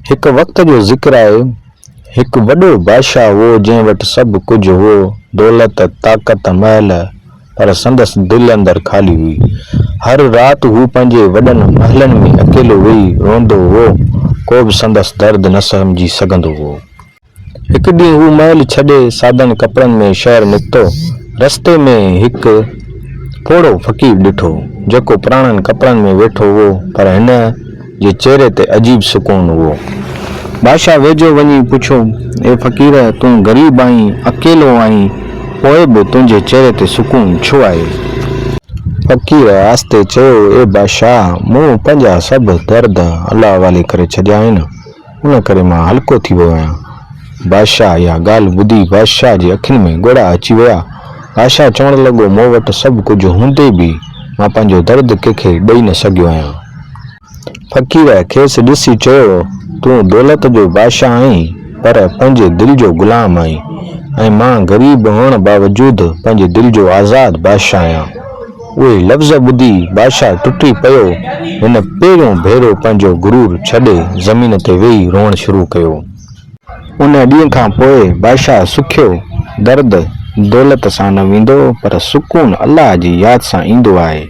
هڪ وقت جو ذڪر آهي، هڪ وڏو بادشاهه هئو، جنهن وٽ سڀ ڪجهه هئو، دولت، طاقت، محل، پر سندس دل اندر خالي هئي. هر رات هو پنهنجي وڏن محلن ۾ اڪيلو ويهي روئندو هئو، ڪو به سندس درد نه سمجهي سگهندو هئو. هڪ ڏينهن هو محل ڇڏي سادن ڪپڙن ۾ شهر نڪتو. رستي ۾ هڪ پوڙهو فقير ڏٺو، جيڪو پراڻن ڪپڙن ۾ ويٺو هئو، پر هن جي چهري تي عجيب سڪون هئو. بادشاهه ويجهو وڃي پڇيو، اي فقير، تون غريب آهين، اڪيلو آهين، پوء به تنهنجي چهري تي سڪون ڇو آهي؟ فقير آهستي چيو، اي بادشاهه، مون پنهنجا سڀ درد الله حوالي ڪري ڇڏيا آهن. ان ڪري مان هلڪو ٿي ويو آهيان. بادشاهه اها ڳالهه ٻڌي بادشاهه جي اکين ۾ ڳوڙها اچي ويا. بادشاهه چوڻ لڳو، مون وٽ سڀ ڪجهه هوندي به مان پنهنجو درد ڪنهن کي ڏئي نه سگهيو آهيان. فقير کيس ڏسي چيو، تون دولت جو بادشاهه آهين، پر پنهنجي دل جو غلام آهين ۽ مان غريب هئڻ باوجود پنهنجي دل جو آزاد بادشاهه آهيان. اهي لفظ ٻڌي بادشاهه ٽٽي پيو. هن پهريون ڀيرو پنهنجو غرور ڇڏي زمين تي ويهي روئڻ شروع ڪيو. ان ڏينهن کان پوء بادشاهه سکيو، درد دولت سان نه ويندو پر سڪون الله جي ياد سان ايندو آهي.